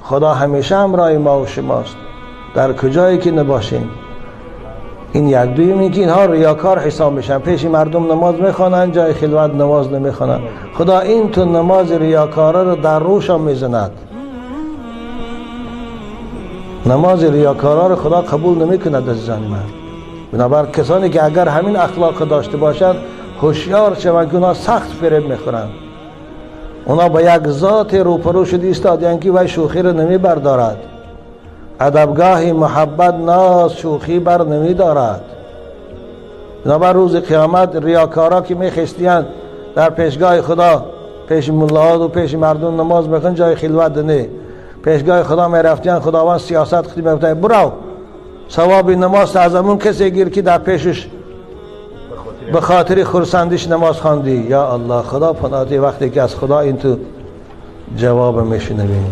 خدا همیشه همراه ما و شماست در کجایی که نباشیم. این یک. دویم این که اینها ریاکار حساب میشن، پیش مردم نماز میخوانند، جای خلوت نماز نمیخوانند. خدا این تو نماز ریاکارا رو در روشان میزند. نماز ریاکارا رو خدا قبول نمیکند عزیزان من. بنابر کسانی که اگر همین اخلاق داشته باشند هوشیار شوند که اونا سخت فریب میخورند. اونا با یک ذات روپرو شده ایستادند که وی شوخی رو نمی بردارد. ادبگاه محبت ناز شوخی بر نمی دارد. بنابر روز قیامت ریاکارا که میخستیند در پیشگاه خدا، پیش ملاها و پیش مردم نماز میخوند، جای خلوت نه، پیشگاه خدا میرفتیان، خداوند سیاست خودی میگفت برو ثواب نماز از همون کسی گیر که در پیشش به خاطر خرسندیش نماز خواندی. یا الله، خدا پناهی وقتی که از خدا این تو جواب میشنویم.